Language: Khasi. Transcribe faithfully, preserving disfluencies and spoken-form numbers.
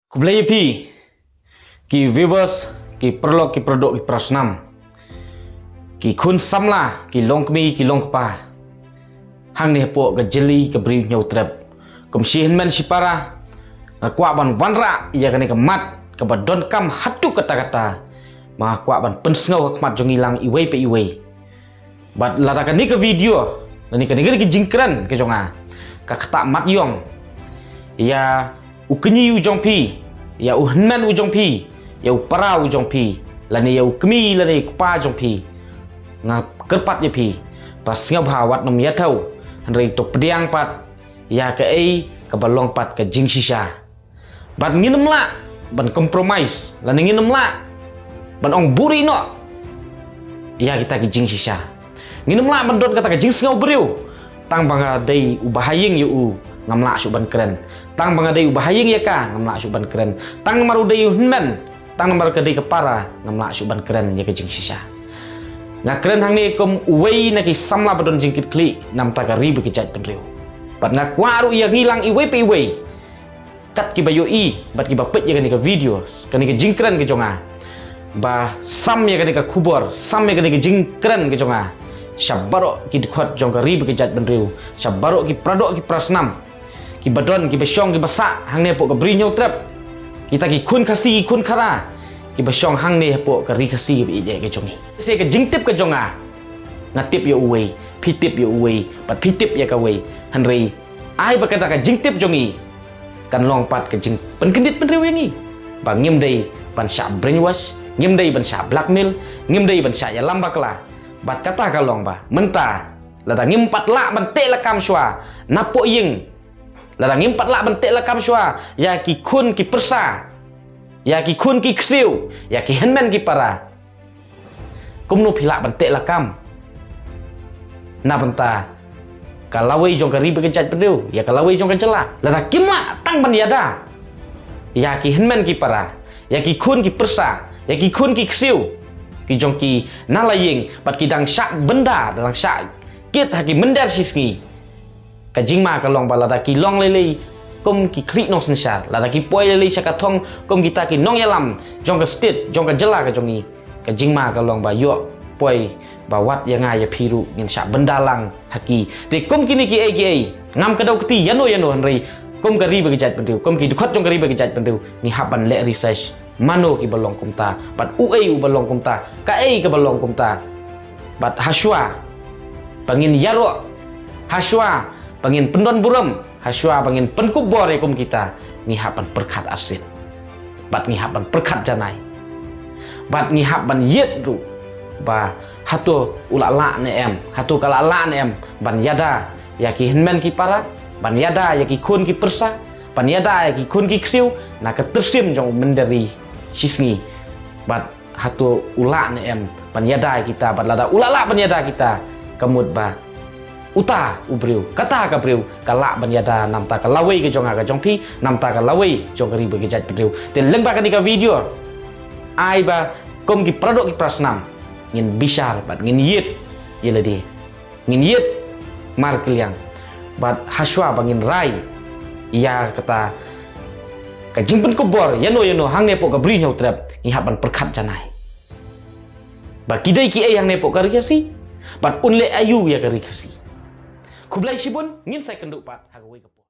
Khublei ïa phi ki viewers, ki paralok, ki paradoh, ki parasnam, ki khun samla, ki longkmie, ki longkpa hangne hapoh ka jylla ka Bri Hynñiewtrep. Kum shi hynmen shi para, nga kwah ban wanrah ïa kane ka mat kaba donkam haduh katta katta, ba nga kwah ban pynsngew ha khmat jong ngi lang iwei pa iwei. Bad lada kane ka video, lane kane ka jingkren ka jong nga, ka ktah mat ïong ïa u kñi u jong phi, ïa u hynmen u jong phi, ïa u para u jong phi, lane ïa u kmie lane u kpa jong phi, nga kyrpad ïa phi ba sngewbha wat nym ïa thew, hynrei to pdiang pat ïa kaei kaba long pat ka jingshisha. Bad ngin ym lah ban compromise, lane ngin ym lah ban ong buhrieh noh ïa kita ki jingshisha. Ngin ym lah ban don kata ka jingsngew briew, tang ba nga dei uba ha ïing ïa u, ngam lah shuh ban kren. Tang ba nga dei uba ha ïing ïa ka, ngam lah shuh ban kren. Tang namar u dei u hynmen, tang namar ka dei ka para, ngam lah shuh ban kren ïa ka jingshisha. Nga kren hangne kum uwei na ki samla ba don jingkitkhlieh na bynta ka ri bad ka jaitbynriew. Bad nga kwah ruh ïa ngi lang iwei pa iwei, kat kiba ïohi bad kiba peit ïa kane ka video, kane ka jingkren ka jong nga, ba sam ïa kane ka khubor, sam ïa kane ka jingkren ka jong nga sha baroh ki dkhot jong ka ri bad ka jaitbynriew, sha baroh ki paradoh, ki parasnam, kiba don, kiba shong, kiba sah hangne hapoh ka Bri Hynñiewtrep, kita ki khun Khasi, ki khun Khara kiba shong hangne hapoh ka ri Khasi kaba ïeit ka jong ngi. Sa ka jingtip ka jong nga, nga tip ïa uwei, phi tip ïa uwei, bad phi tip ïa kawei. Hynrei ai ba kata ka jingtip jong ngi kan long pat ka jingpynkyndit pynriew ïa ngi, ba ngim dei ban shah brainwash, ngim dei ban shah blackmail, ngim dei ban shah ïalam bakla. Bad kata ka long ba mynta, lada ngim pat lah ban teh lakam shuwa napoh ïing, lada ngim pat lah ban teh lakam shuwa ïa ki khun ki pyrsa, ïa ki khun ki ksiew, ïa ki hynmen ki para, kumno phi lah ban teh lakam na bynta ka lawei jong ka ri bad ka jaitbynriew, ïa ka lawei jong ka jylla? Lada kim lah tang ban ïada ïa ki hynmen ki para, ïa ki khun ki pyrsa, ïa ki khun ki ksiew ki jong ki na la ïing, bad ki dang shah bynda, dang shah kit ha ki mynder shisngi, ka jingma ka long ba lada ki long lei lei kum ki khlieh nongsynshar, lada ki poi lei lei sha ka thong kum kita ki nongïalam jong ka state, jong ka jylla ka jong ngi, ka jingma ka long ba ïoh poi ba wat ïa nga ïa phi ruh ngin shah bynda lang ha ki. Te kum kine kiei kiei, ngam kdew kti ïano ïano, hynrei kum ka ri bad ka jaitbynriew, kum ki dkhot jong ka ri bad ka jaitbynriew, ngi hap ban leh research. Mano kiba long kumta, bad uei uba long kumta, kaei kaba long kumta. Bad hashuwa ba ngin ïaroh, hashuwa ba ngin pyndon burom, hashuwa ba ngin pynkup bor ïa kum kita, ngi hap ban pyrkhat arsien, bad ngi hap ban pyrkhat janai, bad ngi hap ban ïit ruh ba hato u la lah ne em, hato ka la lah ne em ban ïada ïa ki hynmen ki para, ban ïada ïa ki khun ki pyrsa, ban ïada ïa ki khun ki ksiew na ka tyrsim jong u mynder ri shisngi. Bad hato u lah ne em ban ïada ïa kita, bad lada u la lah ban ïada ïa kita, ka mut ba uta u briew, kata ka briew ka lah ban ïada na bynta ka lawei ka jong nga ka jong phi, na bynta ka lawei jong ka ri bad ka jaitbynriew. Te lyngba kane ka video, ai ba kum ki paradoh ki parasnam, ngin bishar bad ngin ïit ïa lade, ngin ïit markylliang, bad hashuwa ba ngin rai ïa kata ka jingpynkup bor ïano ïano hangne hapoh ka Bri Hynñiewtrep, ngi hap ban pyrkhat janai ba ki dei kiei hangne hapoh ka ri Khasi, bad un leh aïu ïa ka ri Khasi. Khublei shibun, ngin sa ïakynduh pat ha kawei ka